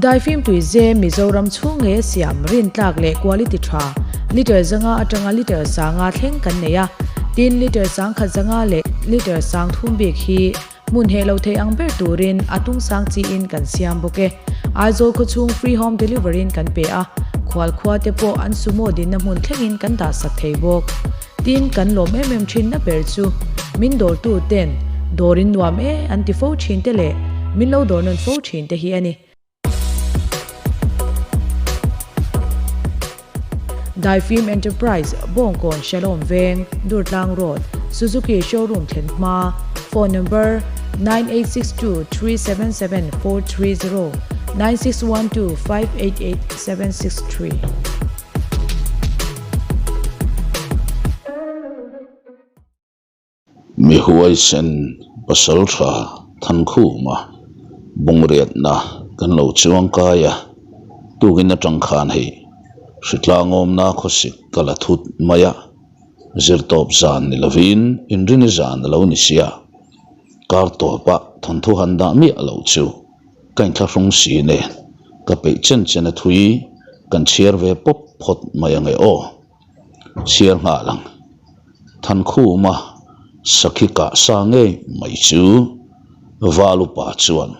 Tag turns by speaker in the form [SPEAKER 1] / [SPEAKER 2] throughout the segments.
[SPEAKER 1] Daifim tuize Mizoram chhung nge siam rintlak leh quality tha litre 500 atanga litre 500 thleng kan nei a, tin litre 1500 leh litre 3000 bik hi hmun heh lo thei ang ber turin a tung sang chiin kan siam bawk e. Aizawl khawchhung free home delivery in kan pe a, khual khua te pawh an sumo dinna hmun thlengin kan dah sak thei bawk. Tin, kan lawm em em thinna ber chu min dawrtu ten dawr in nuam e an ti fo thin te leh min lo dawr nawn fo thin te hi a ni. Daifim Enterprise, Bawngkawn Shalom Veng, Durtlang Road, Suzuki Showroom thlen hma, Phone number, 986237 7430, 961258 8763.
[SPEAKER 2] Mi huaisen pasal tha Thankhuma bungriatna kan lo chuang kai a, tukin atang khan hei hritlangawmna khawsik ka la thut mai a, zirtawp zan ni lovin inrini zan a lo ni sia, kar tawpa thawnthu han dah miah loh chu. Ka inthlahrung si nen ka peih chen chen a thui kan chhiar ve pawp phawt mai ange aw. Chhiar nghal ang. Thankhuma sakhi kah sa ngei mai chu Valupa chuan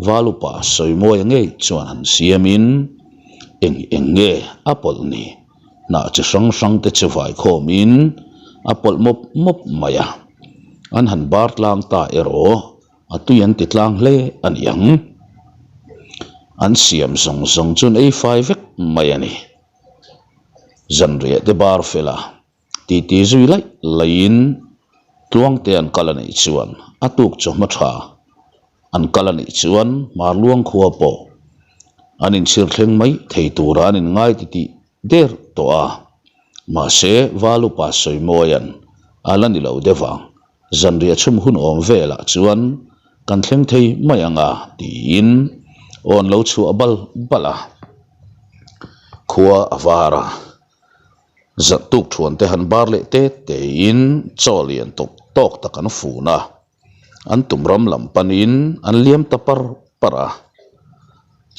[SPEAKER 2] Valupa Sawimawia ngei chuan han siamin eng eng nge a pawlh ni hnah chi hrang hrang te chu vaikhawmin a pawlh mawp mawp mai a. An han bar tlang ta erawh. A tui an ti tlang hle a ni ang. An siam zawng zawng chuan ei fai vek mai a ni. Zanriah te bar fela titi zui laih laihin tluangte an kal a nih chuan a tuk chawhma tha an kal a nih chuan Hmarluang khua pawh an inchhir thleng mai thei tura an inngai titih der tawh a. Mahse Valupa Sawimawia'n a la ni lo deuh ang. Zanriah chhum hun awm velah chuan kan thleng thei mai ang a tiin awn lo chhuah bal bal a. Khua a var a, zan tuk thuan te han bar leh te tein chaw lian tawk tawk tak an fun a, an tum ram lam panin an liam ta par par a.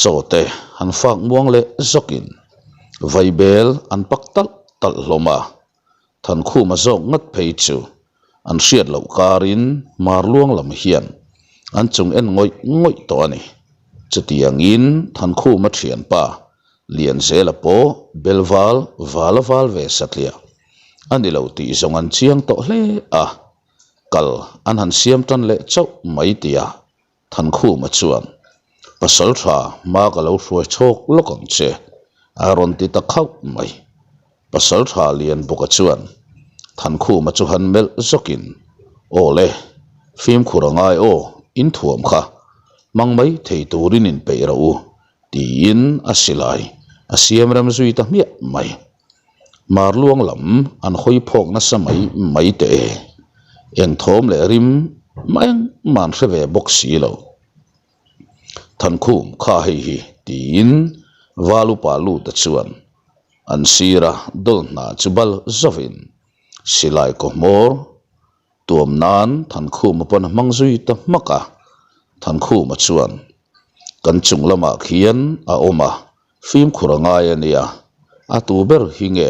[SPEAKER 2] Chaw te han fak muang leh zawkin vaibel an pak talh talh hlawm a. Thankhuma zawk ngat phei chu an hriat loh karin Marluang lam hian an chung en ngawih ngawih tawh a ni. Chutiangin Thankhuma thianpa Lianzela pawh Belval val a val ve satliah a ni lo tih zawng an chiang tawh hle a, kal an han siam tan leh chauh mai tia Thankhuma chuan, Pasal tha hma ka lo hruai chhawk lawk ang che, a rawn ti ta khauh mai. Pasal tha Lianbuka chuan Thankhuma chu han melh zawkin, Aw le, fimkhur a ngai aw, in thuam kha hmang mai thei turin inpeih rawh u, tiin a silai a siam rem zui ta hmiah mai. Marluang lam an hawi phawk nasa mai mai teh e. Eng thawm leh rim mah engmah an hre ve bawk si lo. Thankhum kha hei hi tiin Valupa Luta chuan an sira dawl hna chu bal zawhin silai kaw hmawr tuam nan Thankhuma pawn a hmang zui ta hmak a. Thankhuma chuan kan chung lamah khian a awm a. Fimkhur a ngai a nia, a tu ber hi nge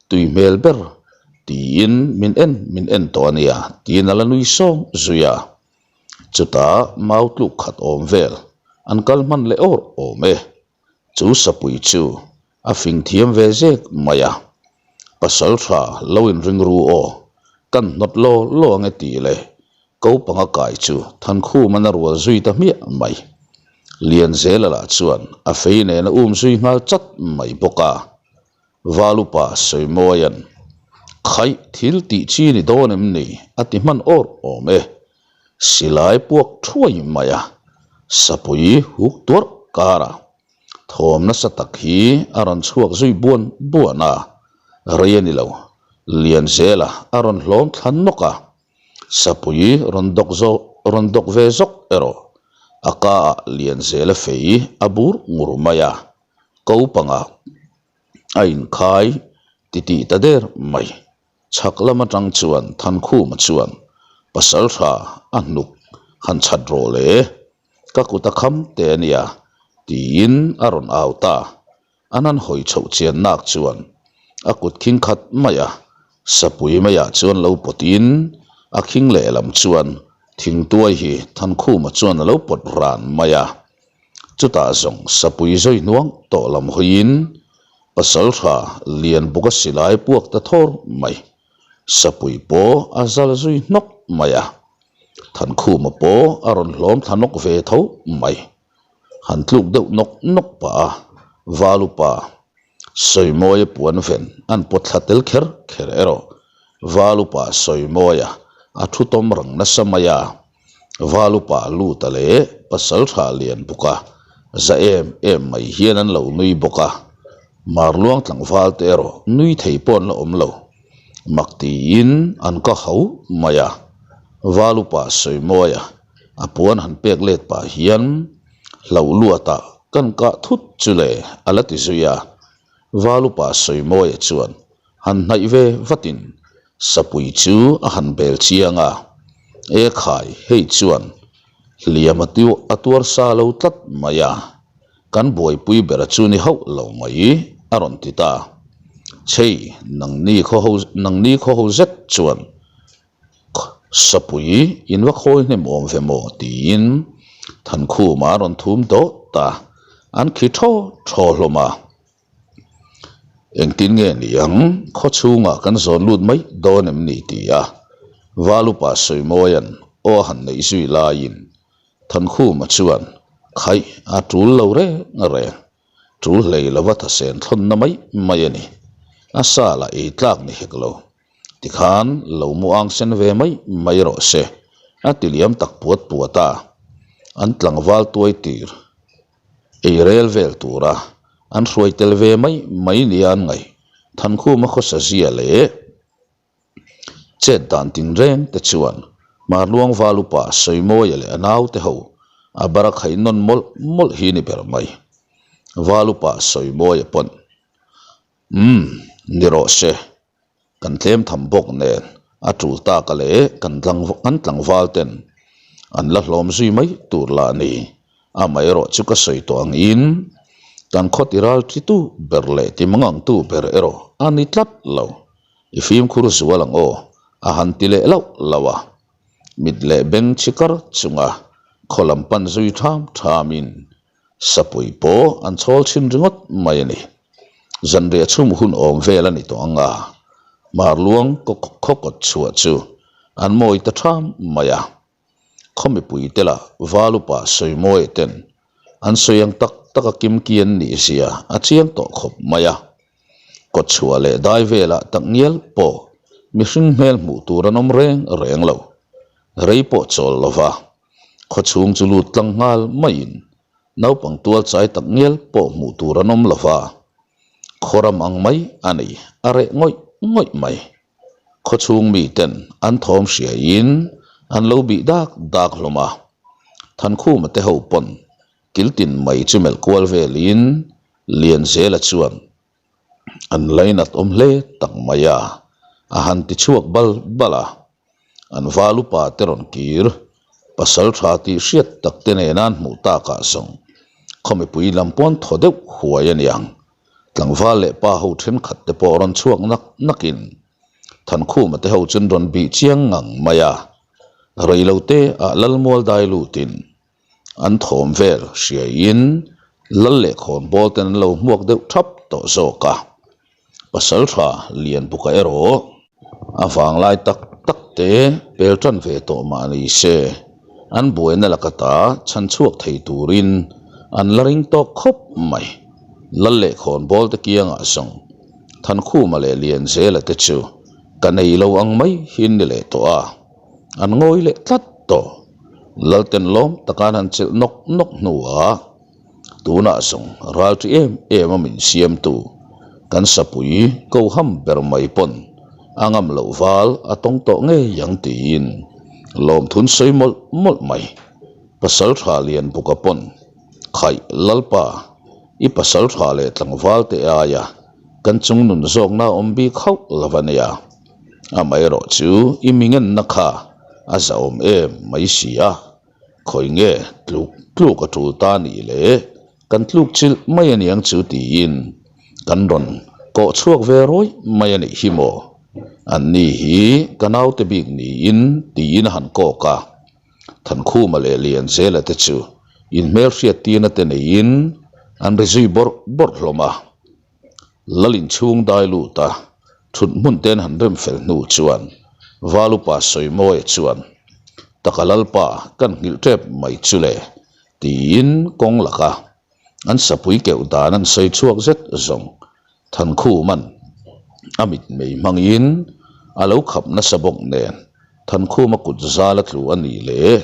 [SPEAKER 2] tui hmel ber tiin min en min en tawh a nia tiin a la nui sawng zui a. Chutah mau tluk khat awm vel an kal hman leh awr awm e. Chu sapui chu a fing thiam ve zek mai a, pasal tha lo inring ru aw, kan hnawt law law ange tih leh Ko panga kai chu Thankhum an a rual zui ta hmiah mai. Lianzela lah chuan a fei nen a um zui nghal chat mai bawk a. Valupa Sawimawia'n, Khaih thil tih chi ni dawn em ni? a ti hman awr awm e. Silai puak thuai mai a, sapui huk tuarh karah Thawm nasa tak hi a rawn chhuak zui buan buan a, rei a ni lo. Lianzela a rawn hlawm thla nawk a. Sapui rawn dawk zawk rawn dawk ve zawk erawh a ka ah Lianzela fei a bur ngur mai a, ko panga a inkhai titih ta der mai. Chhak lam atang chuan Thankhuma chuan Pasaltha a hnuk han chhat rawh le, ka kut a kham te a nia. Tiin a rawn au ta. An han hawi chhoh chian nak chuan a kut khing khat mai a, sapui maiah chuan lo pawtin a khing lehlam chuan thingtuai hi Thankhuma chuan a lo pawt ran mai a. Chutah zawng sapui zawi hnuang tawh lam hawiin pasaltha lian buk a silai puak ta thawr mai. Sapui pawh a zal zui hnawk mai a, Thankhuma pawh a rawn hlawm thla nawk ve tho mai. Han tluk deuh nawk nawk pah a, Valupa Sawimawia puan ven an pawt thla tel kher kher erawh. Valupa Sawimawia a thu tawm rang nasa mai a, Valupa Luta leh Pasaltha Lianbuka za em em mai hian an lo nui bawk a, Marluang tlangval te erawh nui thei pawh an la awm lo. Mak tiin an ka ho mai a, Valupa Sawimawia A puan han pek let pah hian hlauh luatah kan kah thut chu le a la ti zui a. Valupa Sawimawia chuan han hnaih ve vatin sapui chu a han bel chiang a, E khai, hei chuan hliam a tuar sa lo tlat mai a, kan buaipui bera chu ni hauh lo mai a rawn ti ta. Chhei, nangni khaw ho nangni khaw ho zet chuan Sapui in va khawi hnem awm ve maw tiin Thankhuma a rawn thum dawt ta, an khi thaw thaw hlawm a. Engtin nge ni ang, khaw chhungah kan zawn lut mai dawn em ni ti a Valupa Sawimawia'n aw a han neih zui laiin Thankhuma chuan khaih a tul lo reng reng. Tul hlei lova thasen thlawnna mai mai a ni. A sa lah ei tlak ni hek lo. Tikhan lo mu ang sen ve mai mai rawh se, a ti liam tak puat puat a. An tlangval tuai tir ei rel vel tura an hruai tel ve mai mai nia an ngaih Thankhuma khawsa zia leh Chet dan tinreng te chuan Hmarluang val upa Sawimawia leh a naute ho a bar a khaih nawn mawlh mawlh hi ni ber mai. Val upa Sawimawia pawn, Umm, ni rawh se, kan tlem tham bawk nen a tul tak a leh kan kan tlangval ten an la hlawm zui mai tur lah ni. Amaherawh chu ka sawi tawh angin kan khaw ti ral thi tu ber leh ti mangangtu ber erawh a ni tlat lo. I fimkhur zual ang aw, a han ti leh lauh lauh a. Mit leh beng chhi kar chunga khaw lam pan zui tham thamin sapui pawh an chhawl chhin ringawt mai a ni. Zanriah chhum hun awm vel a ni tawh ang a, Hmarluang khaw kawt chhuah chu an mawi ta tham mai a. Khaw mipuite lah Valupa Sawimawia ten an sawi ang tak tak a kimki an nih zia a chiang tawh khawp mai a. Kawtchhuah leh dai velah tak ngial pawh mihring hmel hmuh tur an awm reng reng lo. Rei pawh chawl lova khaw chhung chu lut tlang nghal maiin naupang tual chai tak ngial pawh hmuh tur an awm lova khaw ram ang mai a ni a reh ngawih ngawih mai. Khaw chhung miten an thawm hriaiin an lo bih dak dak hlawm a. Thankhuma te ho pawn kiltin mai chu melh kual velin Lianzela chuan an lainat awm hle tak mai a, a han ti chhuak bal bal a. An val upa te rawn kir, pasal tha tih hriat tak te nena an hmuh takah zawng khaw mipui lam pawn thaw deuh huai a niang. Tlangval leh pa ho thenkhat te pawh rawn chhuak nak nakin Thankhuma te ho chuan rawn bih chiang ngang mai a, reilote ah Lalmual dai lutin An thawm vel hriaiin lal leh khawnbawl ten an lo hmuak deuh thap tawh zawk a. Pasaltha Lianbuka erawh a vanglai tak tak te pel tan ve tawh mah ni se, an buaina laka ta chhan chhuak thei turin an la ring tawk khawp mai. Lal leh khawnbawl te kiangah zawng Thankhuma leh Lianzela te chu ka nei lo ang mai hi an ni leh tawh a. An ngawi leh tlat tawh. Lalten lawm taka an han chelh nawk nawk hnuah tunah zawng ral ṭi em em a min siamtu kan sapui ko ham ber mai pawn a ngam loh val a tawng tawh ngei ang tiin lawmthun sawi mawlh mawlh mai. Pasalṭha Lianbuka pawn Khaih Lalpa i pasalṭha leh tlangval te aia kan chung nun zawkna awm bik hauh lo a nia. Amaherawh chu i mi ngenna kha a zahawm em mai si a, khawi nge tluk tluk a tul ta nih le? kan tluk chilh mai a niang chu tiin kan rawn kawh chhuak ve rawih mai a nih hi maw? An ni hi ka naute bik niin tiin a han kawk a. Thankhuma leh Lianzela te chu inhmelhriat tirna te neiin an ri zui bawrh bawrh hlawm a. Lal inchhung dai lut a, thut hmun ten han rem fel hnu chuan Valupa Sawimawia chuan, Taka Lalpa kan nghilh tep mai chu le, tiin kawng laka an sapui keuh dan an sawi chhuak zet zawng Thankhuman a mitmei hmangin a lo khap nasa bawk nen Thankhuma kut zal a tlu a nih leh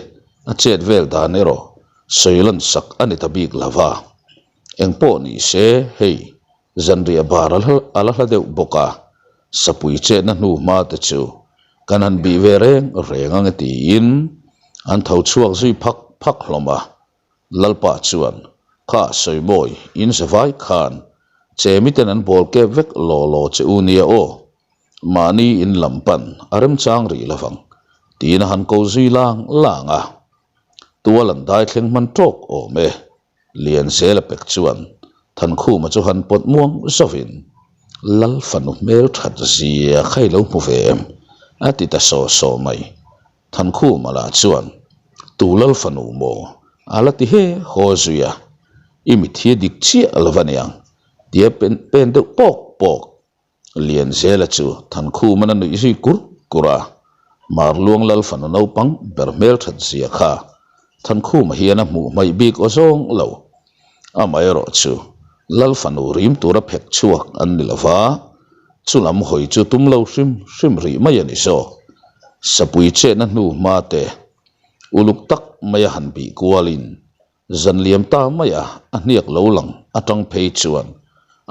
[SPEAKER 2] a chet vel dan erawh sawi lan sak a ni ta bik lo va. Engpawh ni se hei zanriah bar a la hla deuh bawk a, sapui chetna hnu hma te chu kan han bih ve reng reng ang e tiin an tho chhuak zui phak phak hlawm a. Lalpa chuan, Kha Sawimawi, in zavai khan chemiten an bawl kep vek law law che u nia aw, mahni in lam pan a remchang rih lovang, tiin a han ko zui lang lang a. Tual an dai thleng hman tawk awm e. Lianzela pek chuan Thankhuma chu han pawt muang zawhin, Lal fanu hmel that zia kha i lo hmu ve em? a ti ta saw saw mai. Thankhuma lah chuan, Tu lal fanu maw? a la ti he haw zui a, I mit hi a dik chiah lo va niang, tia pen pen deuh pawk pawk. Lianzela chu Thankhuman a nuih zui kur kur a, Marluang lal fanu naupang ber hmel that zia kha Thankhuma hian a hmuh hmaih bik aw zawng lo. Amaherawh chu lal fanu rim tura phek chhuak an ni lo va, chu lam hawi chu tum lo hrim hrim rih mai a ni zawk. Sapui chetna hnu hma te uluk tak maia han bih kualin zan liam ta maia a hniak lo lang atang phei chuan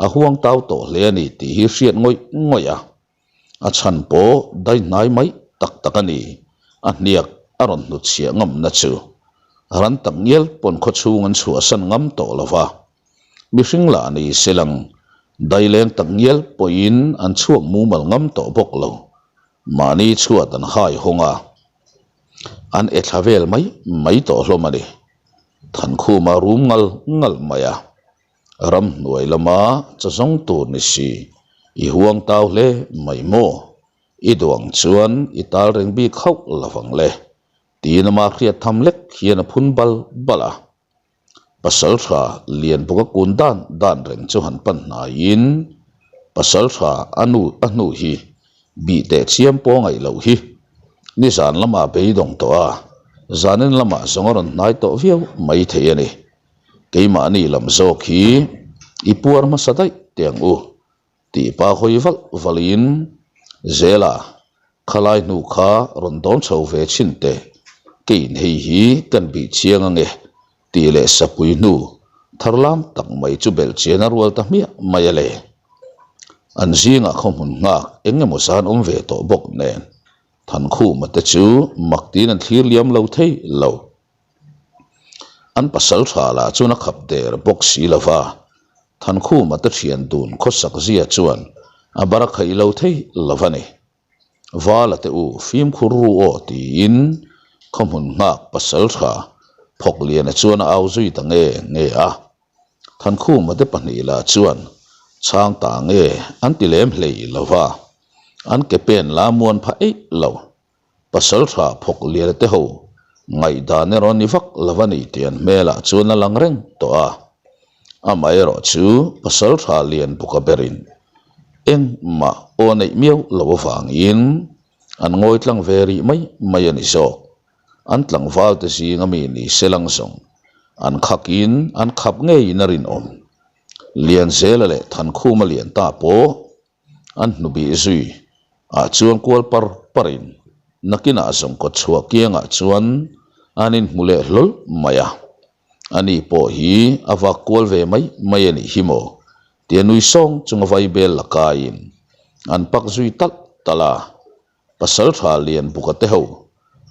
[SPEAKER 2] a huang tau tawh hle a ni tih hi hriat ngawih ngawih a. A chhan pawh dai hnai mai tak tak a ni. A hniak a rawn hnutchhiah ngamna chu ran tak ngial pawn khawchhung an chhuahsan ngam tawh lo va. Mihring lah ni se lang dai leng tak ngial pawhin an chhuak mumal ngam tawh bawk lo. Mahni chhuat an hai hawng a, an e thla vel mai mai tawh hlawm a ni. Thankhuma rum ngal ngal mai a. Ramhnuai lama cha zawng tur ni si, i huang tau hle mai maw? I duang chuan i tal reng bik hauh lo vang le, tiin ama hriat tham lek hian a phun bal bal a. Pasal tha lian bawk a kun dan dan reng chu han pan hnaiin, Pasal tha a nu a hnu hi bih teh chiam pawh ngaih loh hi nizan lamah beidawng tawh a, zanin lamah zawng a rawn hnai tawh viau mai thei a ni. Keimahni lam zawk hi i puar hmasa daih teh ang u tih pa hawi valh valhin Zela khalai hnu kha rawn dawn chho ve chhin teh, keiin hei hi kan bih chiang ange tih leh sapui hnu tharlam tak mai chu belh chian a rual ta hmiah mai a le. An zingah khawhmun nghak eng emaw zan awm ve tawh bawk nen Thankhuma te chu mak tiin an thlir liam lo thei lo. An pasal tha lah chuan a khap der bawk si lo va, Thankhuma te thian dun khawsak zia chuan a bar a khaih lo thei lo va ni. Vala te u fimkhur ru aw tiin khawhmun nghak pasal tha Phawkliana chuan a au zui ta nge nge a. Thankhuma te pahnih lah chuan chhang ta nge an ti lem hlei lo va, an ke pen la muan phah eih lo. Pasal tha phawk lian te ho ngaihdan erawh ni vak lo a ni tih an hmelah chuan a lang reng tawh a. Amaherawh chu pasal tha lian buka berin engmah aw neih miau lo avangin an ngawi tlang ve rih mai mai a ni zawk. An tlangval te zinga mi ni se lang zawng an khakin an khap ngeiin a rinawm. Lianzela leh Thankhuma lian ta pawh An hnubih zui ah chuan kual par par in nakinah zawng kawt chhuah kiangah chuan an inhmu leh hlawl mai a, ani pawh hi a vak kual ve mai mai a nih hi maw tia nui sawng chunga vaibel la kaiin an pak zui talh talh a, pasal tha lian buka te ho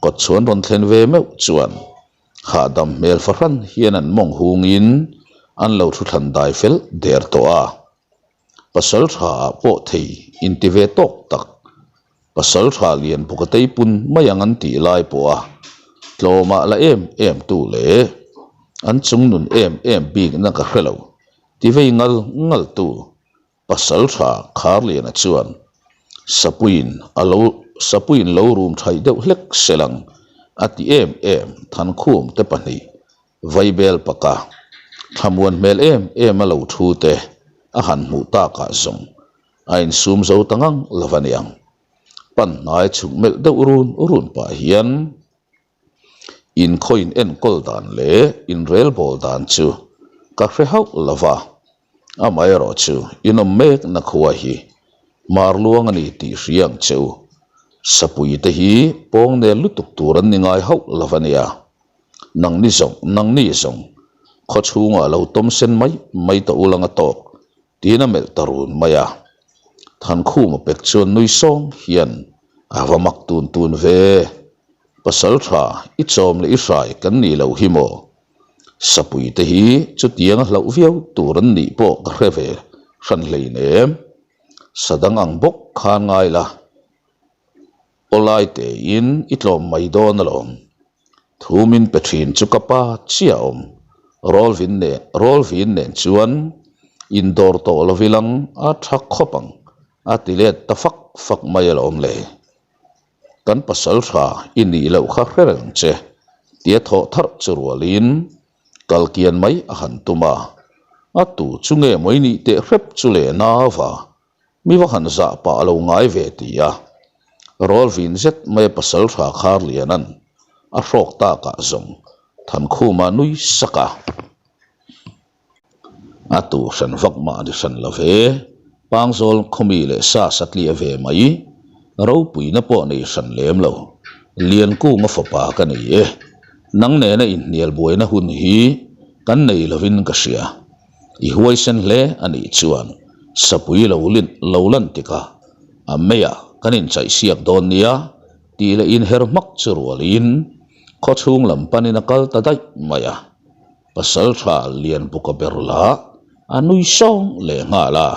[SPEAKER 2] kawt chhuan rawn thlen ve meuh chuan hahdam hmel fahran hian an mawng hungin an lo thu thlan dai fel der tawh a. Pasal tha ah pawh thei inti ve tawk tak. Pasal tha lian bawk a tei pun mai ang an tih lai pawh a tlawmah la em em tu leh. An chungnun em em bikna ka hre lo, ti vei ngal ngal tu Pasaltha Kharliana chuan Sapuiin a lo Sapuiin lo rum thaih deuh hlek selang a ti em em Thankhum te pahnih Vaibel paka thlamuan hmel em em a lo thu te a han hmuh takah zawng a insum zo ta ngang lo a niang. Pan hnai chhuk melh deuh run run pah hian Inkhaw in enkawl dan leh inrelbawl dan chu ka hre hauh lo va, amaherawhchu inawm mekna khua hi Marluang a ni tih hria ang che u. Sapui te hi pawng nel lutuk tur an ni ngai hauh lo va nia. Nangni zawng, nangni zawng, khaw chhungah lo tawm sen mai mai tawh u lang a tawk tiin a melh ta run mai a. Thankhuma pek chuan nui sawng hian a va mak tun tun ve. Pasal tha i chawm leh i hrai kan nih loh hi maw? Sapui te hi chutiang a hlauh viau tur an nih pawh ka hre ve hran hleinem. Sadang ang bawk khan ngai la. Awlai tein i tlawm mai dawn alawm. Thu min pe thin chu ka pa chiah awm. Rawlvin nen Rawlvin nen chuan indawr tawh lo ilang a tha khawp ang a ti let ta fak fak mai alawm le. Kan pasal tha i nih loh kha hre reng che tia thawh tharh chu rualin kal kian mai a han tum a. A tu chu nge maw i nih teh hrep chu le nava Mi va han zah pah a lo ngai ve ti a, Rawlvin zet mai a pasal tha Kharliana'n a hrawk takah zawng Thankhuma nui sak a. A tu hran vak mah ni hran lo ve, Pangzawl khawmi leh sa satliah ve mai, ropuina pawh nei hran lem lo, Liankunga fapa ka ni e, nang nena inhnial buaina hun hi kan nei lovin ka hria. I huaisen hle a nih chuan sapui lo lin lo lan tikah a meiah kan inchaihsiak dawn nia tih leh inher hmak chu rualin khawchhung lam panin a kal ta daih mai a. Pasaltha Lianbuka ber lah a nui sawng leh nghal a,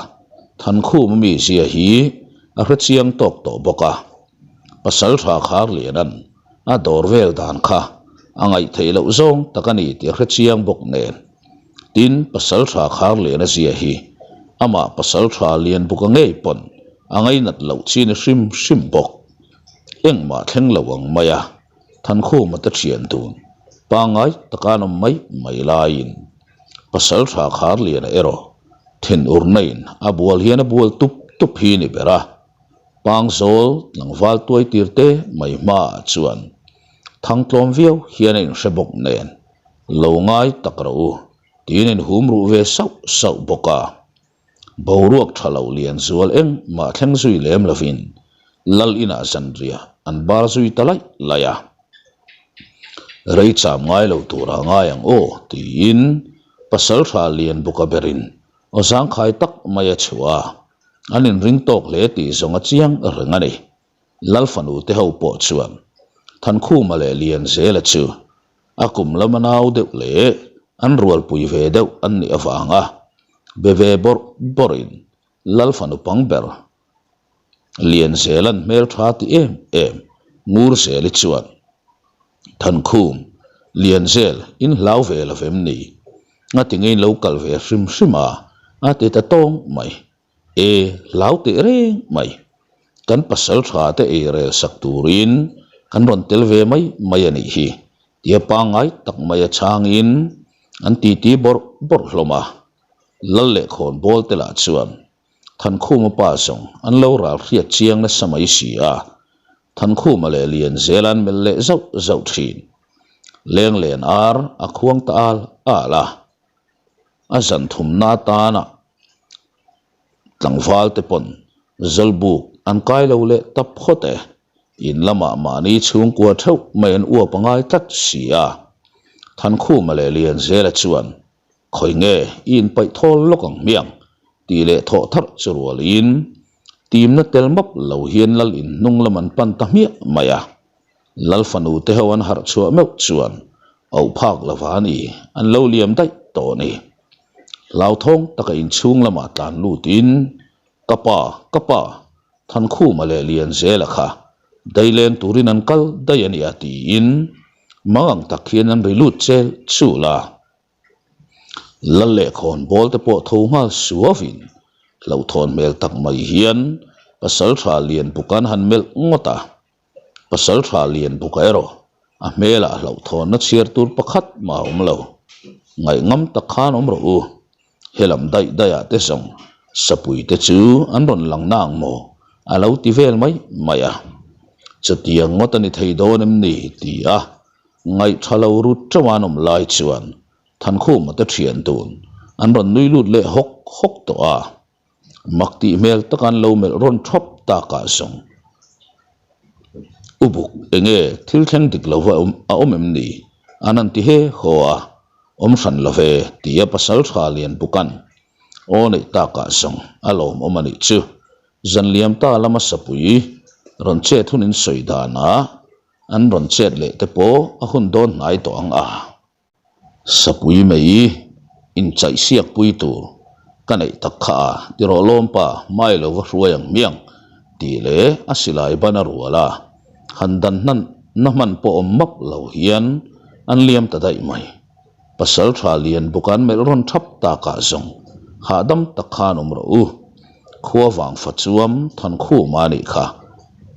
[SPEAKER 2] Thankhuma mizia hi a hrechiang tawk tawh bawk a. Pasaltha Kharliana'n a dawr vel dan kha a ngaihtheih loh zawng tak a ni tih a hrechiang bawk nen. Tin, Pasaltha Kharliana zia hi amah Pasaltha Lianbuka ngei pawn a ngainat loh chi ni hrim hrim bawk. Engmah thleng lo ang mai a, Thankhuma te thian dun pangngai taka an awm mai mai laiin Pasaltha Kharliana erawh thinurna in a bual hian a bual tup tup hi ni ber a. Pangzawl tlangval tuai tir te mai hmaah chuan thangtlawm viau hian a inhre bawk nen lo ngai tak rawh u tiin a inhum ruh ve sauh sauh bawk a. Boruak tha lo lian zual engmah thleng zui lem lovin lal inah zanriah an bar zui ta laih laih a. Rei cham ngai lo turah ngai ang aw tiin Pasaltha Lianbuka berin Aw zangkhai tak mai a chhuah a, an inring tawk hle tih zawng a chiang reng a ni. Lal fanu te ho pawh chuan Thankhuma leh Lianzela chu a kum lama nau deuh leh an rualpui ve deuh an nih avanga be ve bawrh bawrhin Lal fanu pang ber Lianzela'n hmeltha ti em em Ngurzeli chuan Thankhum, Lianzel, in hlau ve lo vem ni? Ngati nge in lo kal ve hrim hrim a? A ti ta tawng mai. E, hlau teh reng mai. Kan pasal tha te ei rel sak turin kan rawn tel ve mai mai a nih hi, tia pangngai tak mai a chhangin an titi bawrh bawrh hlawm a. Lal leh khawnbawl te lah chuan Thankhuma pa zawng an lo ral hriat chiang nasa mai si a, Thankhuma leh Lianzela an melh leh zauh zauh thin. Lenglen ar a khuang ta al al a, a zan thumna atana tlangval te pawn Zawlbuk an kai lo leh ta phawt e, in lamah mahni chhungkua theuh mai an uap a ngai tlat si a. Thankhuma leh Lianzela chuan Khawi nge i inpaih thawl lawk ang hmiang? tih leh thawh tharh chu rualin timna tel map lo hian lal in hnung lam an pan ta hmiah mai a. Lal fanu te ho an harh chhuah meuh chuan auh phak lova a ni, an lo liam daih tawh a ni. Hlauthawng taka inchhung lamah tlan lutin, Ka pa, ka pa, Thankhuma leh Lianzela kha daileng turin an kal daih a nia tiin mangang tak hian an ri lut chel chul a. Lal leh khawnbawl te pawh tho nghal suavin hlauhthawn hmel tak mai hian Pasaltha Lianbuka an han melh ngawt a. Pasaltha Lianbuka erawh a hmelah hlauhthawnna chhiar tur pakhat mah a awm lo. Ngaihngam tak khan awm rawh u. Helam daih daihah te zawng sapui te chu an rawn lang na ang maw? A lo ti vel mai mai a. Chutiang ngawt a ni thei dawn em ni? ti a ngaihtha lo rut teuh an awm lai chuan Thankhuma te thian dun an rawn nui lut leh hawk hawk tawh a. Mak tih hmel taka an lo melh rawn thawp takah zawng U buk enge thil thleng dik lo va a awm em ni? An han ti he haw a, awm hran lo ve tia pasal tha lian bukan aw neih takah zawng a lawmawm a nih chu. Zanliam ta lama sapui rawn chet hun in sawi danah an rawn chet leh te pawh a hun dawn hnai tawh ang a. Sapui mai inchaih siak pui tur ka neih tak kha a tirawh lawmpa mai lo va hruai ang hmiang tih leh a silai ban a rual a, han dan hnan na hman pawh awm map lo hian an liam ta daih mai. Pasal tha lian bawk an melh rawn thap takah zawng hahdam tak khan awm rawh u. Khua vang fa chuam Thankhuma a nih kha.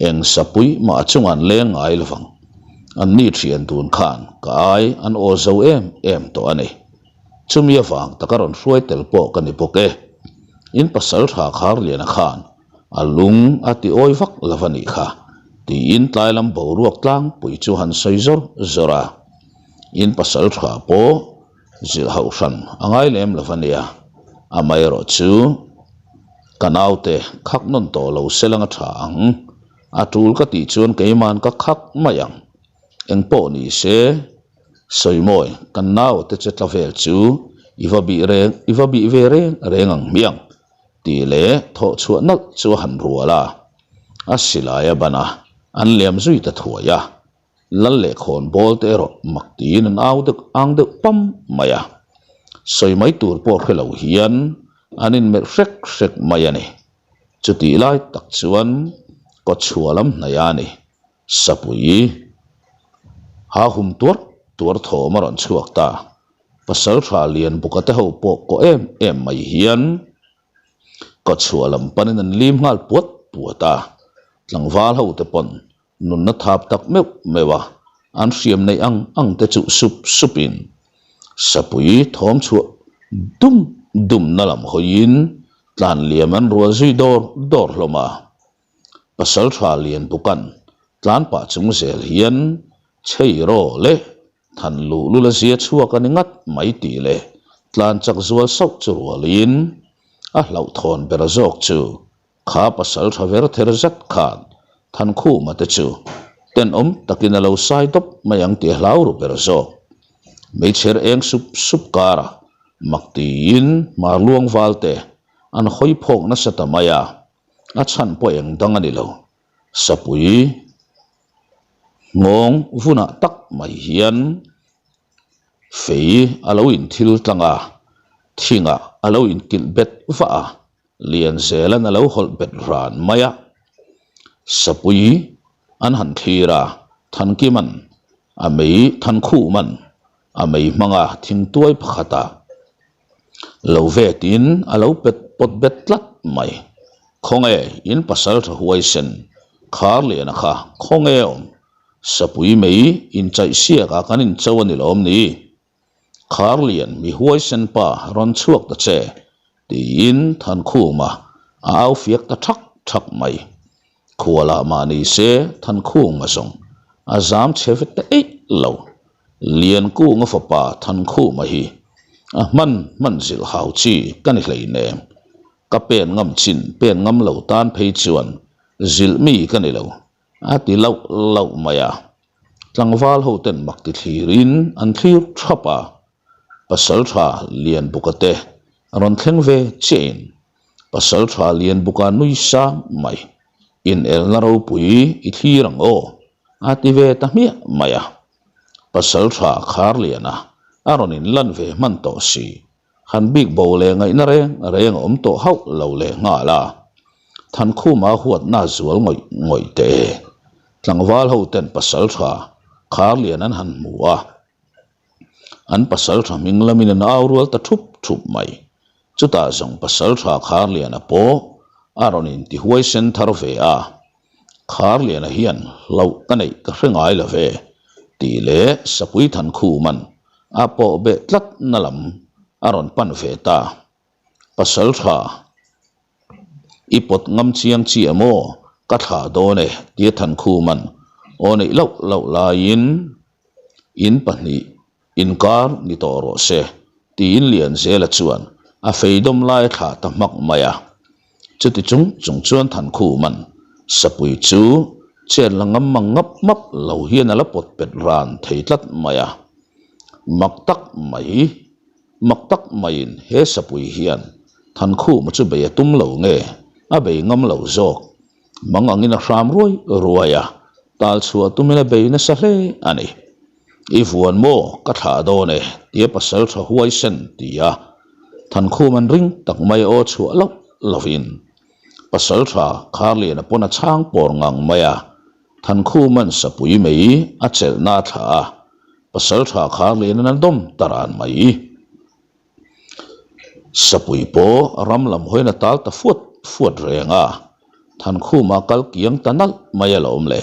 [SPEAKER 2] Eng sapui mah a chungah an leng ngai lovang. An ni thian dun khan ka ai an aw zo em em tawh a ni. Chumi avang taka rawn hruai tel pawh ka ni bawk e. In pasal tha Kharliana khan a lung a ti awi vak lo a nih kha tiin tlai lam boruak tlangpui chu han sawi zawr zawr a. In pasal tha pawh zilh hauh hran a ngai lem lo a nia. Amaherawh chu ka naute khak nawn tawh lo se lang a tha ang. A tul ka tih chuan keiman ka khak mai ang. Engpawh ni se, Sawimawi, kan naute che tla vel chu i va bih reng, i va bih ve reng reng ang hmiang tih leh thawh chhuah nalh chu a han rual a. A silai a ban a, an liam zui ta thuai a. Lal leh khawn bawl te erawh mak tiin an au deuh ang deuh pam mai a. Sawi mai tur pawh hre lo hian an inmelh hrek hrek mai a ni. Chutih lai tak chuan kawchhuah lam hnaih a ni. Sapui ha hum tuar tuar thawm a rawn chhuak ta. Pasaltha Lianbuka te ho pawh kawh em em mai hian kawchhuah lam panin an lim nghal puat puat a. Tlangval ho te pawn Nunna thap tak meuh meuh a, an hriam neih ang ang te chuh sup sup in sapui thawm chhuah dum dum na lam hawiin tlan liam an rual zui dawr dawr hlawm a. Pasaltha Lianbuka'n tlan pah chung zel hian chei raw leh than luh lul a zia chhuak a ni ngat mai tih leh tlan chak zual sauh chu rualin a hlauhthawn ber zawk chu Kha pasal tha ver ther zet khan Thankhuma te chu tenawm takin a lo sai dawp mai ang tih a hlau ru ber zawk. Meichher eng sup sup karah mak tiin hmar luang val te an hawi phawk nasa ta mai a, a chhan pawh eng dang a ni lo. Sapui nghawng vunah tak mai hian fei a lo inthil tlang a, thingah a lo inkilh bet vah a. Lianzelan a lo hawlh bet ran mai a, Sapui an han thlir a, Thankiman a mei Thankhuman a mei hmanga thingtuai pakhata lo vetin a lo pet pawt bet tlat mai. Khawnge in pasal tha huaisen Kharliana kha khawnge awm? Sapui mei inchaihsiakah kan incho a ni lawm ni? Kharlian mi huaisen pa rawn chhuak ta che, tiin Thankhuma a au fiak ta thak thak mai. Khualah mah ni se Thankhuma zawng a zam chhe ve ta eih lo. Liankunga fapa Thankhuma hi a hman hman zilh hau chi ka ni hleinem. Ka pen ngam chin pen ngam lo tan phei chuan zilh mi ka ni lo, a ti lauh lauh mai a. Tlangval ho ten mak ti thlirin an thlir thap a, Pasaltha Lianbuka te a rawn thleng ve chiahin Pasaltha Lianbuka nui sang mai, inelna ropui i thlir ang aw a ti ve ta hmiah mai a. Pasaltha Kharliana a rawn inlan ve hman tawh si. Han bik bo leh ngaihna reng reng a awm tawh hauh lo leh nghal a, Thankhuma huatna zual ngawih ngawih teh e. Tlangval ho ten pasal tha Kharlian an han hmu a. An pasaltha hming lamin an au rual ta thup thup mai. Chutah zawng pasaltha Kharliana pawh a rawn inti huaisen thar ve a. Kharliana hian hlauh ka neih ka hre ngai lo ve tih leh Sapui Thankhuman a pawh beh tlat na lam a rawn pan ve ta. Pasaltha, i pawt ngam chiang chi a maw? Ka thlah dawn e tia Thankhuman aw neih loh loh laiin in pahnih inkar ni tawh rawh se tiin Lianzela chuan a feidawm lai a thlah ta hmak mai a. Chuti chung chung chuan Thankhuman sapui chu chet la ngam mang ngap map lo hian a la pawt pet ran thei tlat mai a. Mak tak mai. Mak tak maiin he sapui hian Thankhuma chu bei a tum lo nge a bei ngam lo zawk. Mang angin a hram ruai ruai a, tal chhuah tumin a bei nasa hle a ni. I vuan maw ka thlah dawn e tia pasal tha huaisen ti a Thankhuma'n ring tak mai aw chhuah loh lovin pasal tha Kharliana pawn a chhang pawr ngang mai a, Thankhuma'n sapui mei a chelhna a thlah a, Pasaltha Kharlianan a dawm ta ran mai. Sapui pawh ram lam hawiin a tal ta fuat fuat reng a, Thankhuma kal kiang ta nalh mai alawm le.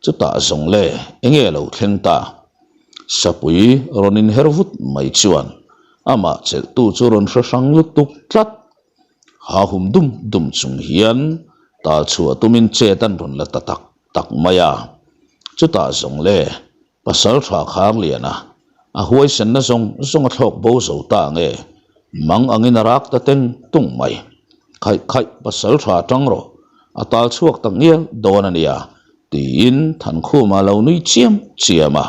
[SPEAKER 2] Chutah zawng le enge lo thleng ta? Sapui rawn inher vut mai chuan amah chelhtu chu rawn hre hrang lutuk tlat. Ha hum dum dum chung hian tal chhuah tumin chet an rawn la ta tak tak mai a. Chutah zawng le Pasaltha Kharliana, a huaisenna zawng zawng a thlawk bo zo ta nge? Mang angin a rak ta teng tung mai. Khaih khaih Pasaltha tang rawh, a tal chhuak tak ngial dawn a nia, tiin Thankhuma lo nui chiam chiam a.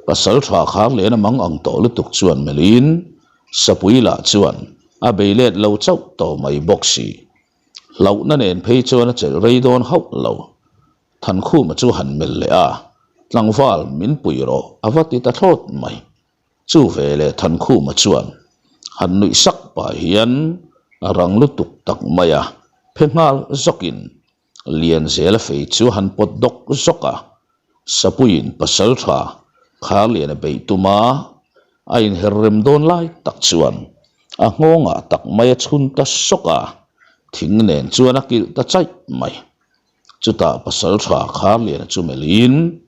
[SPEAKER 2] Pasaltha Kharliana mang ang tawh lutuk chuan melhin Sapui lah chuan a bei let lo chauh tawh mai bawk si. Hlauhna nen phei chuan a chelh rei dawn hauh lo. Thankhuma chu han melh leh a, Tlangval min pui rawh a va ti ta thlawt mai. Chu ve leh Thankhuma chuan han nuih sak pah hian a rang lutuk tak mai a, phe nghal zawkin Lianzela fei chu han pawt dawk zawk a, Sapuiin pasaltha Kharliana beih tuma a inher rem dawn lai tak chuan a nghawngah tak mai a chhun ta sawk a, thing nen chuan a kilh ta chaih mai. Chutah pasaltha Kharliana chu melhin,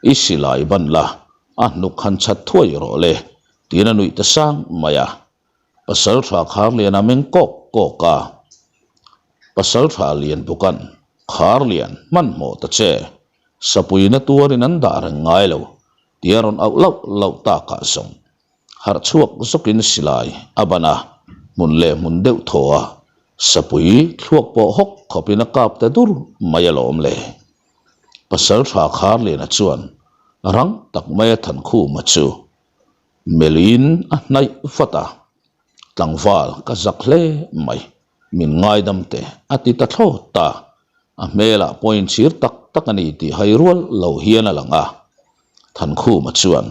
[SPEAKER 2] I silai ban la, a hnuk han chhat thuai rawh le, tiin a nuih ta sang mai a. Pasaltha Kharliana meng kawk kawk a. Pasaltha Lianbuka'n, Kharlian, hmanhmawh ta che, sapuina tuarin an dah reng ngai lo, tia rawn auh lauh lauh takah zawng Harh chhuak zawkin silai a ban a, hmun leh hmun deuh thaw a, sapui thluak pawh hawk khawpin a kap ta dur mai alawm le. Pasaltha Kharliana chuan rang tak maia Thankhuma chu melhin a hnaih vat a, Tlangval ka zak hle mai, min ngaidam teh a ti ta thlawt a, a hmelah pawh inchhir tak tak a ni tih hai rual lo hian a lang a. Thankhuma chuan,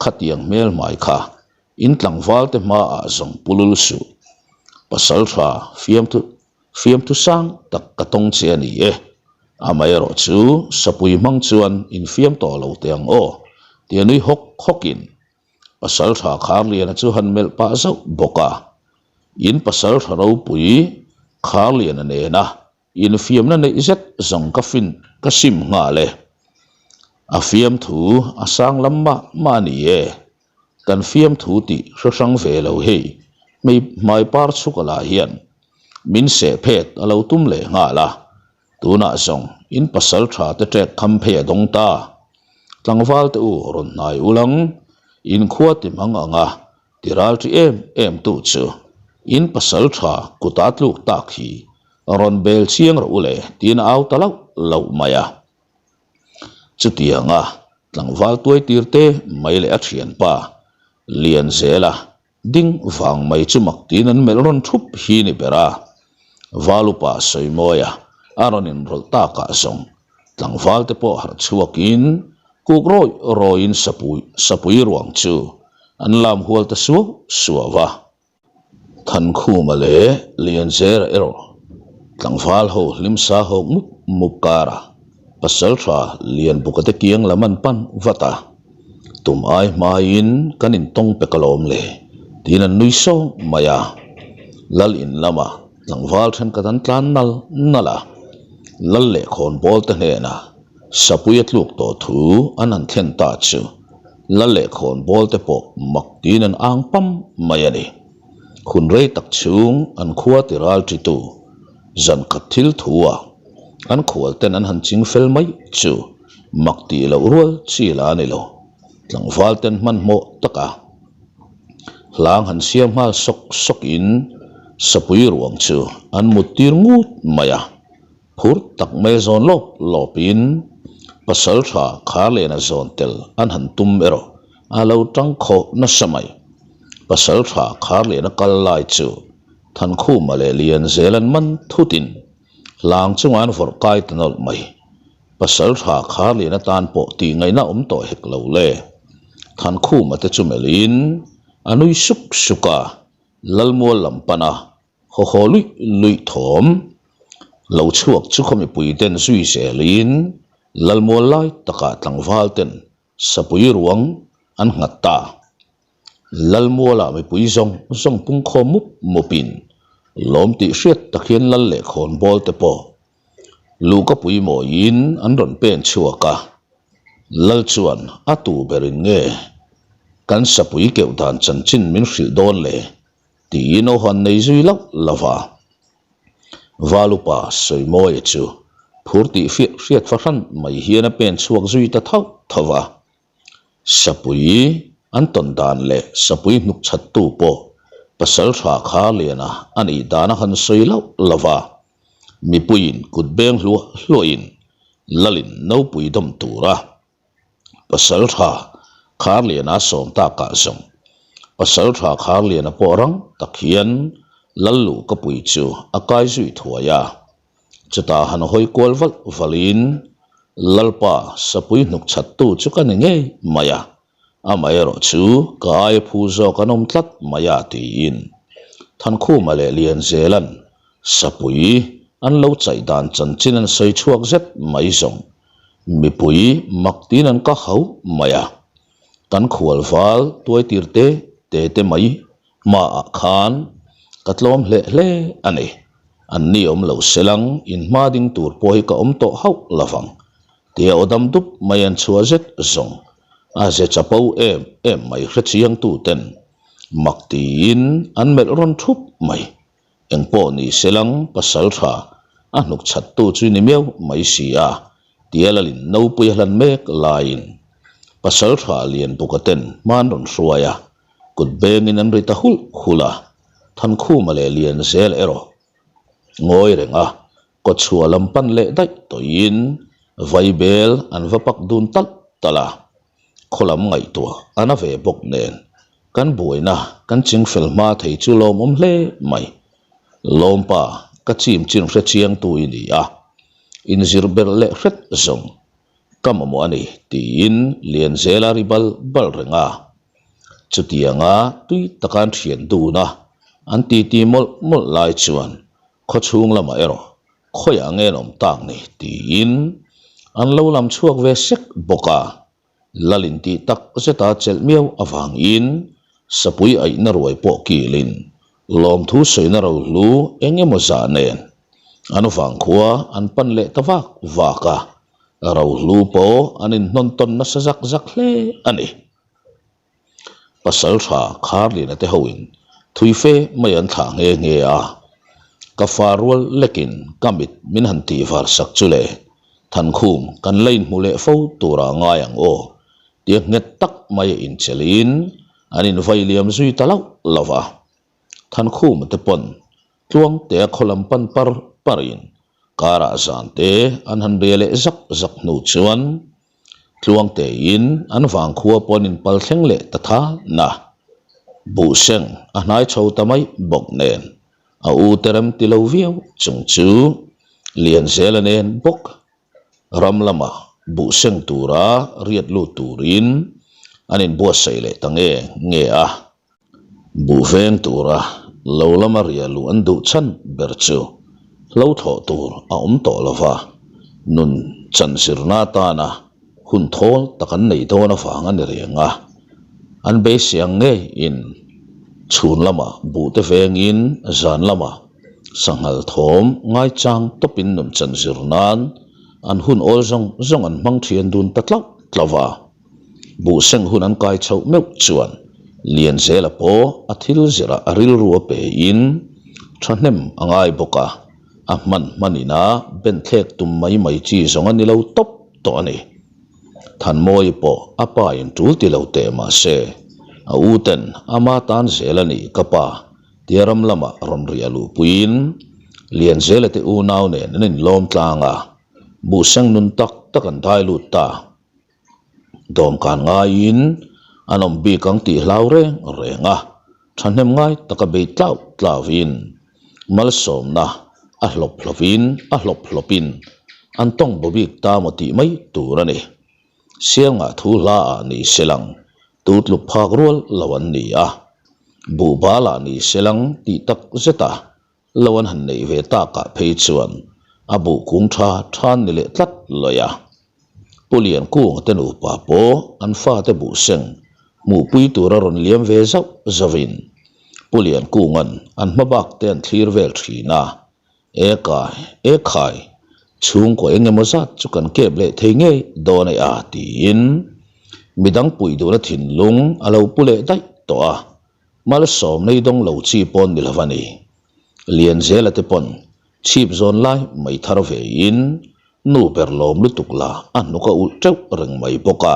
[SPEAKER 2] Khatiang hmel hmai kha in tlangvalte hmaah zawng pu lul suh. Pasaltha fiamthu fiamthu sang tak ka tawng che a ni e. Amaherawh chu sapui hmang chuan infiam tawh lo teh ang aw, tia nui hawk hawkin Pasaltha Kharliana chu han melh pah zauh bawk a. In pasaltha ropui Kharliana nena Infiamna neih zet zawng ka fin ka sim nghal e. A fiamthu a sang lam mah mah a ni e. Kan fiamthu tih hre hrang ve lo hei hmei hmai par chhuka lah hian min seh phet a lo tum leh nghal a. Tunah zawng in pasal tha te ṭek kham phei a dawng ta. Tlangval te u rawn hnai ulang inkhua ti hmang ang a Ti ral ṭi em em tu chu in pasal ṭha kuta tluk tak hi rawn bel chiang rawh u le tiin a au ta lauh lauh mai a. Chutianga tlangval tuai tir te mai leh a ṭhianpa Lianzela ding vang mai chu mak tiin an melh rawn ṭhup hi ni ber a. Valupa Sawimawia a rawn inrawlh takah zawng Tlangval te pawh harh chhuakin kuk rawi rawiin sapui sapui ruang chu an lam hual ta suau suau a. Thankhuma leh Lianzera erawh tlangval ho hlim sa hawk mup mup karah Pasaltha Lianbuka te kiang lam an pan vat a. Tum ai hmaiin kan intawng pek alawm le, tiin an nui sawng mai a. Lal in lamah tlangval thenkhat an tlan nal nal a, Lal leh khawnbawl te hnenah Sapui a tluk tawh thu an han thlen ta chu Lal leh khawnbawl te pawh mak tiin an ang pam mai a ni. Hun rei tak chhung an khua ti ral ṭitu zan khat thil thu a an khual ten an han ching fel mai chu mak tih loh rual chi la a ni lo. Tlangval ten hmanhmawh taka hlang han siam nghal sawk sawk in sapui ruang chu an mut tir ngut mai a. Phur tak mai zawn lawp lawpin pasal tha Kharlena zawn tel an han tum erawh a lo tang khawh nasa mai. Pasal tha Kharlena kal lai chu Thankhuma leh Lianzel an man thutin hlang chunga an vawrh kai ta nawlh mai. Pasal tha Kharlena tan pawh tih ngaihna awm tawh hek lo le. Thankhuma te chu melhin a nui suk suk a, Lalmual lam pana Haw haw luih luih thawm lo chhuak chu khaw mipui ten zui zelin Lalmual lai takah tlangval ten sapui ruang an nghat ta. Lalmualah mipui zawng zawng pungkhawm mup mupin lawm tih hriat tak hian Lal leh khawnbawl te pawh Luhkapui mawiin an rawn pen chhuak a, Lal chuan a tu berin nge kan sapui keuh dan chanchin min hrilh dawn le? Tiin aw han nei zui loh lo va. Valupa Sawimawia chu phur tih hriat hriat fahran mai hian a pen chhuak zui ta thauh thauh va. Sapui an tawn dan leh sapui hnuk chhattu pawh pasal tha kha liana a nih dan a han sawi loh lo va. Mipuiin kut beng hluah hluahin Lalin nopui dawm tura Pasal tha Kharliana sawm takah zawng Pasal tha Kharliana pawh rang tak hian Lalluh ka pui chu a kai zui thuai a. Chutah han hawi kual valh valhin Lalpa sapui hnuk chhattu chu ka ni ngei mai a, amaherawh chu ka aia phu zawk an awm tlat mai a tiin Thankhuma leh Lianzela'n sapui an lo chaih dan chanchin an sawi chhuak zet mai zawng. Mipui mak tiin an ka hauh mai a, kan khual val tuai tir te te te mai hmaah khan ka tlawm hle hle a ni. An ni awm lo selang in hma ding tur pawh hi ka awm tawh hauh lo vang tia aw dam dup mai an chhuah zet zawng a ze chapo em em mai hrechiang tu ten mak tiin an melh rawn thup mai. Engpawh ni selang pasal tha a hnuk chhat tu chu ni miau mai si a, tia lalin nopui a hlan mek laiin pasal tha lian buka ten hman rawn hruai a, kut bengin an ri ta hulh hulh a, Thankhuma leh Lianzel erawh ngawi reng a, kawchhuah lam pan leh daih tawhin vaibel an va pak dun talh talh a. Khaw lam ngaihtuah a na ve bawk nen kan buaina kan ching fel hma thei chu lawmawm hle mai. Lawmpa ka chim chin hre chiang tu i ni a, inzir ber leh hret zawng ka mamawh a ni tiin Lianzela ri bal bal reng a. Chutianga tui taka an thian dun a, an titi mawlh mawlh lai chuan khaw chhung lamah erawh khawiah nge an awm tak ni tiin an lo lam chhuak ve sek bawk a, Lalin tih tak zeta chelh miau avangin sapui aihna ruai pawh kilin lawmthu sawina rohlu eng emaw zah nen an vangkhua an pan leh ta vak vak a, rohlu pawh an inhnawn tawn nasa zak zak hle a ni. Pasal tha Kharlina te hoin thui fe mai an thlah nghe nghe a, ka fa rual lekin ka mit min han tih var sak chu le, Thankhum kan la inhmu leh fo turah ngai ang aw tia nghet tak mai a inchelhin an invai liam zui ta lauh lauh a. Thankhuma te pawn Tluangtea khaw lam pan par parin karah zan te an han be leh zak zak hnu chuan Tluangtein an vangkhua pawh an inpal thleng leh ta tha na. Buhseng a hnai chho ta mai bawk nen a u te rem ti lo viau chung chu Lianzela nen bawk ram lama buhseng tura riat lut turin an inbuatsaih leh ta nge nge a. Buh veng tura lo lama ria luh an duh chhan ber chu hlo thlawh tur a awm tawh lo va, nun chan zirna atana Hun thawl tak an nei dawn avang a ni reng a, an beisei ang ngeiin chhun lamah buhte vengin zan lamah sanghal thawm ngaichang tawpin nunchan zir nan an hun awl zawng zawng an hmang thian dun ta tlauh tlauh a. Buhseng hun an kai chhoh meuh chuan Lianzela pawh a thil zirah a rilru a pein thahnem a ngai bawk a, a hman hman ina benthlek tum mai mai chi zawng a ni lo tawp tawh a ni. Thanmawii pawh a pa in tul ti lo teh mah se, a u ten ama tan zel a ni ka pa tia ram lamah rawn riah luhpuiin Lianzela te unau nen an inlawm tlang a, buhseng nun tak tak an dai lut ta. Dawmkan ngaiin an awm bik ang tih hlau reng reng a, thahnem ngai taka bei tlau tlauin malsawmna a hlawp hlawpin a hlawp hlawpin an tawng baw bik ta maw tih mai tur a ni. Sialngah thu hla ah ni se lang tu tluk phak rual lo an ni a, buhbal ah ni se lang tih tak zet a Lo an han neih ve takah phei chuan a buh kung tha tha an ni leh tlat lawih a. Pu Liankunga te nupa pawh an fate buh seng hmuhpui tura rawn liam ve zauh zauhin Pu Liankunga'n an hma bak te an thlir vel thin a, E kai, e khai, chhungkaw eng emaw zat chu kan kep leh thei ngei dawn e a tiin midang puih duhna thinlung a lo pu leh daih tawh a. Malsawm nei dawng lo chi pawn ni lo a ni. Lianzela te pawn chhip zawn lai mai thar ve in nu ber lawm lutuk la a hnuk a ulh teuh reng mai bawk a.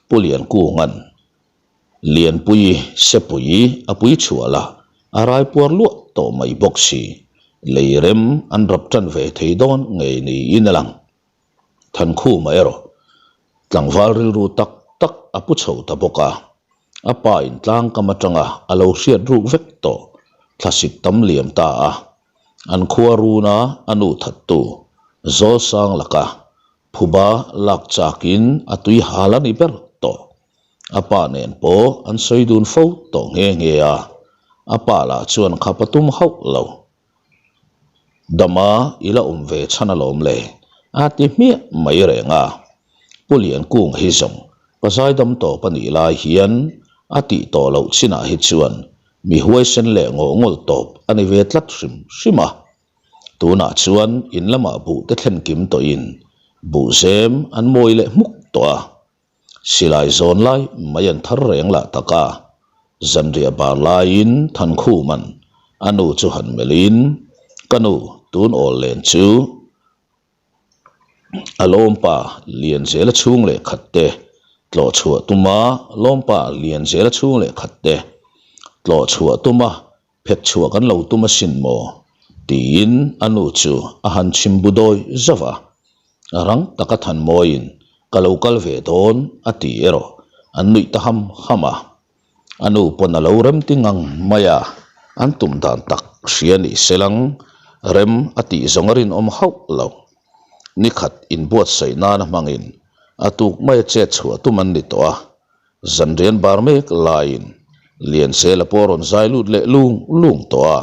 [SPEAKER 2] Pu Liankunga'n Lianpuii Sepuii a pui chhuah la a raipuar luah tawh mai bawk si. Lei rem an rap tan ve thei dawn ngei niin a lang. Thankhuma erawh tlangval rilru tak tak a pu chho ta bawk a, a pa in tlangkam atanga a lo hriat ruk vek tawh thlasik tam liam ta a, an khua runa a nu thattu Zawlsang laka phuba lak chakin a tui hal a ni ber tawh. A pa nen pawh an sawi dun fo tawh nghe nghe a, a pa lah chuan khap a tum hauh lo. Dama i la awm ve chhan alawm le, a ti hmiah mai reng a. Pu Liankung hi zawng pazai dam tawp a nih lai hian a tih tawh loh chinah hi chuan mi huaisen leh ngawh ngawlh tawp a ni ve tlat hrim hrim a. Tunah chuan in lamah buh te thlen kim tawhin buhzem an mawi leh hmuk tawh a. Silai zawn lai mai an thar reng lah tak a, zanriah bar laiin Thankhuma'n a nu chu han melhin, Ka nu, tun awl len chu a lawmpa Lianzela chhung leh khat te tlawh chhuah tuma lawmpa Lianzela chhung leh khat te tlawh chhuah tuma phet chhuah kan lo tum asin maw? tiin a nu chu a han chhim bu dawi zauh a. Rang taka Thanmawiin ka lo kal ve dawn a ti erawh an nuih ta ham ham a. A nu pawn a lo rem ti ngang mai a, an tum dan tak hria ni se lang rem a tih zawng a rinawm hauh lo. Nikhat inbuatsaih nana hmangin a tuk maia chet chhuah tum an ni tawh a. Zanrian bar mek laiin Lianzela pawh a rawn zai lut leh lung lung tawh a,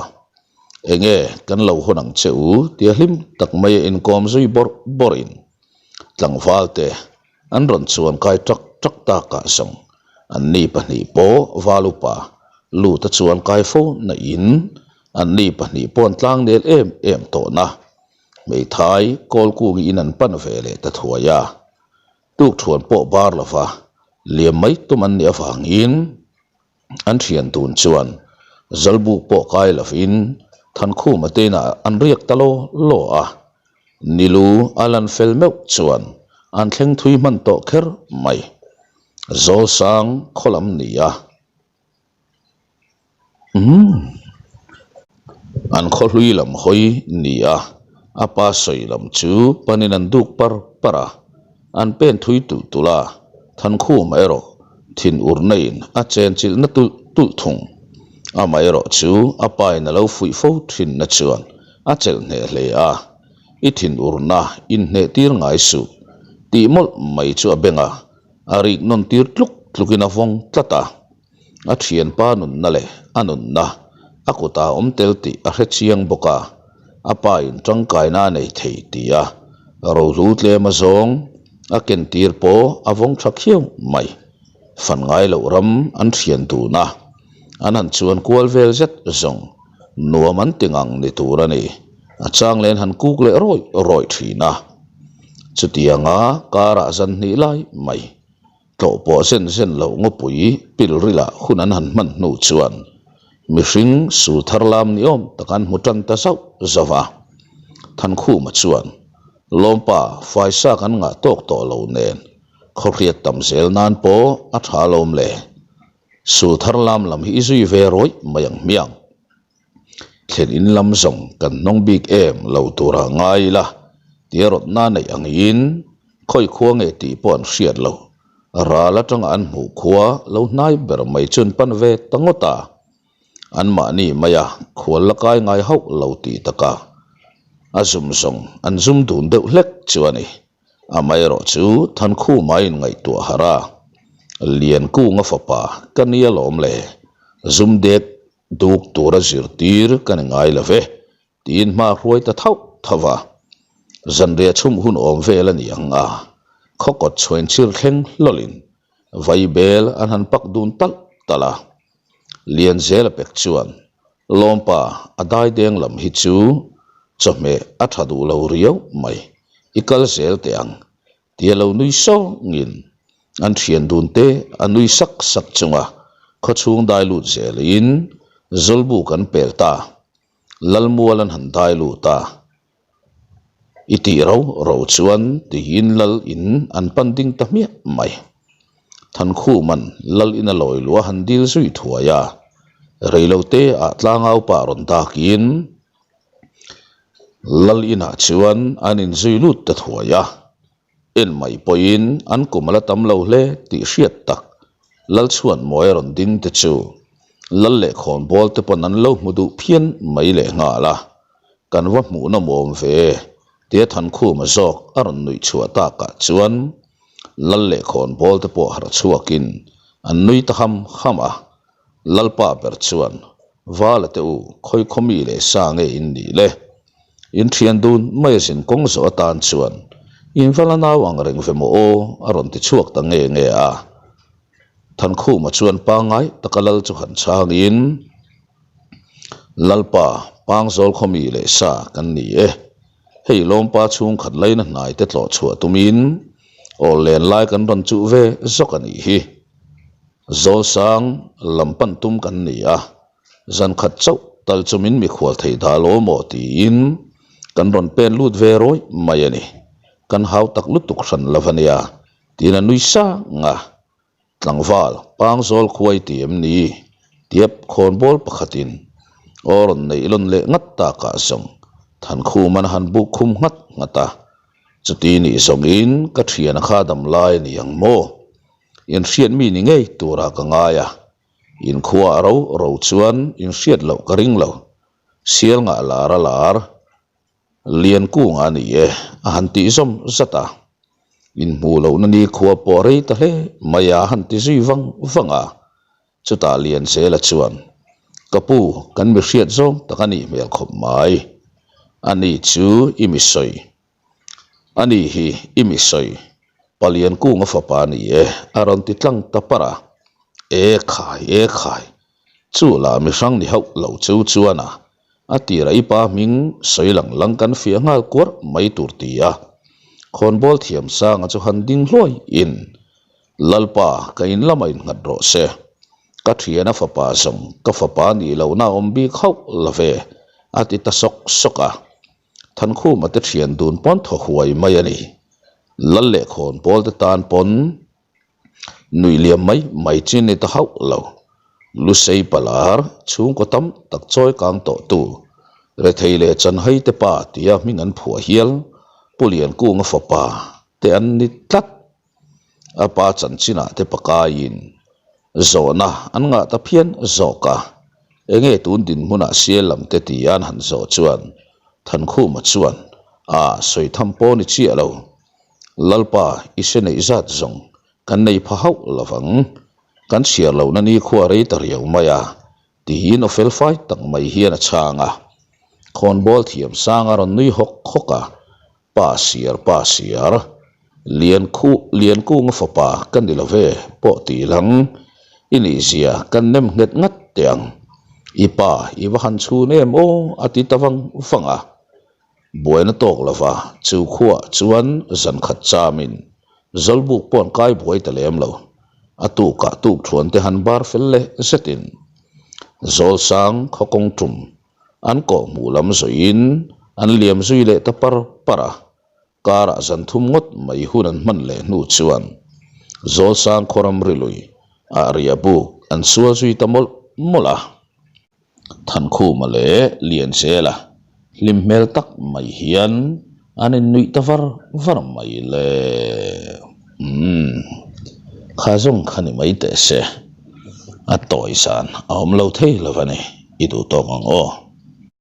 [SPEAKER 2] Enge kan lo hawn ang che u tia hlim tak mai a inkawm zui bawrh bawrhin tlangvalte an rawn chuan kai ṭak ṭak takah zawng anni pahnih pawh Valupa lut a chuan kai fo nain anni pahnih pawh an tlangnel em em tawhna hmeithai Kawlkungi in an pan ve leh ta thuai a. Tukthuan pawh bar lova liam mai tum an nih avangin an thian tun chuan Zalbuk pawh kai lovin Thankhuma te inah an riak ta law law a, Nilu a lan fel meuh chuan an thleng thui hman tawh kher mai. Zawlsang khaw lam ni a. Umm. An khaw hlui lam hawi ni a, a pa sawi lam chu panin an duk par par a, an pen thui tulh tulh a, Thankhuma erawh thin urna in a chen chilh na tulh tulh thung. Amaherawh chu a pa in a lo fuih fo thin na chuan a chelh hneh hle a, I thin urna inhneh tir ngai suh tih mawlh mai chu a beng a, a rik nawn tir tluk tluk in a vawng tlat a. A thianpa nunna leh a nunna a kutah a awm tel tih a hre chiang bawk a, a pa in tangkaina a nei thei tih a rohlu tlem a zawng. A ken tir pawh a vawng tha khiau mai. Fan ngai loh ram an thian dun a, an han chuan kual vel zet zawng nuam an ti ngang ni tur a ni. A chang len han kuk leh rawih rawih thin a. Chutianga karah zan hnih lai mai Tlawh pawh zen zen loh ngawpui pilrilah hun an han hman hnu chuan mihring sul thar lam ni awm tak an hmu tan ta zauh zauh a. Thankhuma chuan, Lawmpa, faisa kan ngah tawk tawh lo nen, khawhriat tam zel nan pawh a tha lawm le. Sul thar lam lam hi i zui ve rawih mai ang hmiang. Thlen in lam zawng kan hnawng bik em lo tura ngai ila tia rawtna neih angin khawi khua nge tih pawh an hriat lo. Ral atanga an hmuh khua lo hnai ber mai chu an pan ve ta ngawt a, anmahni maia khual la kai ngai hauh lo tih takah a zum zawng an zum dun deuh hlek chu a ni. Amaherawh chu Thankhuma in ngaihtuah harh a, Liankunga fapa ka nia lawm le, zum dek duk tura zirtir ka ni ngai lo ve, tiin hma hruai ta thauh thauh a. Zanriah chhum hun awm vel a ni ang a, khawkawt chhuain chhir thleng hlawlin vaibel an han pak dun talh talh a. Lianzela pek chuan Lawmpa a daideng lam hi chu chawhmeh a tha duh lo riau mai, i kal zel teh ang tia lo nui sawngin an thian dun te a nui sak sak chunga khawchhung dai lut zelin Zawlbuk an pel ta, Lalmual an han dai lut a. I tih ro ro chuan tiin lal in an pan ding ta hmiah mai. Thankhuman lal in a lawi luh a han dil zui thuai a, reilote ah tlangau pah rawn dakin lal inah chuan an inzui lut ta thuai a. En mai pawhin an kum a la tam lo hle tih hriat tak Lalchhuanmawia rawn ding te chu Lal leh khawnbawl te pawn an lo hmu duh phian mai leh nghal a, kan va hmuhna mawm ve tia Thankhuma zawk a rawn nuih chhuah takah chuan Lal leh khawnbawl te pawh harh chhuakin an nui ta ham ham a, Lalpa ber chuan Vala te u, khawi khaw mi leh sa nge in nih le? In thian dun mai a zin kawng zawh atan chuan in va la nau ang reng ve maw aw a rawn ti chhuak ta nge nge a. Thankhuma chuan pangngai taka lal chu han chhangin, Lalpa, Pangzawl khaw mi leh sa kan ni e. Hei Lawmpa chhungkhat laina hnai te tlawh chhuah tumin aw len lai kan rawn chuh ve zawk a nih hi. Zawlsang lam pan tum kan ni a, zan khat chauh tal chu min mikhual thei dah lo maw tiin kan rawn pen lut ve rawih mai a ni. Kan hau tak lutuk hran lo a nia tiin a nui sang a. Tlangval, Pangzawl khuai ti em ni? Tiap khawnbawl pakhatin aw rawn neih lawn leh ngat takah zawng Thankhuman a han buk khum nghat nghat a. Chuti nih zawngin ka thian a kha dam lai a ni ang maw? Inhriat mi ni ngei turah ka ngai a, inkhua a ro ro chuan inhriat loh ka ring lo. Sial ngah lar a lar, lian kung a ni e, a han tih zawm zat a. Inhmuh lohna nikhua pawh rei ta hle mai a han ti zui vang vang a. Chutah Lianzela chuan, Ka pu, kan mi hriat zawng tak a nih hmel khawp mai. Ani chu i mi sawi. A ni hi i mi sawi, Palian Kunga fapa a ni e, a rawn ti tlang ta parh a. E khai, e khai, chu lah mi hrang ni hauh lo chu chuan a, a tirah i pa hming sawi lang lang kan fiah nghal kuarh mai tur ti a. Khawnbawl Thiamsanga chu han ding hluai in, Lalpa, ka in lamah innghat rawh se. Ka thiana fapa zawng ka fapa nih lohna a awm bik hauh lo ve, a ti ta sawk sawk a. Thankhuma te thian dun pawn thaw huai mai a ni. Lal leh khawn pawl te tan pawn nuih liam mai mai chi ni ta hauh lo. Lusei palar chhungkaw tam tak chawi kang tawh tu Rethei leh Chanhai te pa tia hming an phuah hial Pu Liankunga fapa te an ni tlat. A pa chanchinah te pakaiin zawhna an ngah ta phian zawk a, enge tun dinhmunah sial lam te tia an han zawh chuan Thankhuma chuan a sawi tham pawh ni chiah lo. Lalpa i se neih zat zawng kan nei pha hauh lovang, kan chhiar lohna nikhua rei ta riau mai a tiin aw felfai tak mai hian a chhang a, khawnbawl thiam sang a rawn nui hawk hawk a. Pa siar pa siar. Liankhu, Liankunga fapa ka ni lo ve pawh tih lang i nih zia kan nem nghet ngat teh ang. I pa i va han chhun em aw a ti ta vang vang a. Buaina tawk lova chu khuaah chuan zan khat chamin Zawlbuk pawh an kai buai ta lem lo. A tukah tuk thuan te han bar fel leh zetin Zawlsang khaw kawng tum an kawh hmuh lam zawiin an liam zui leh ta par par a. Karah zan thum ngawt mai hun an hman leh hnu chuan Zawlsang khawram rilui ah riahbuk an sual zui ta mawlh mawlh a. Thankhuma leh Lianzela hlim hmel tak mai hian an innuih ta var var mai le. Umm, kha zawng kha ni mai teh se, a tawi zan a awm lo thei lo a ni, i duh tawk ang aw.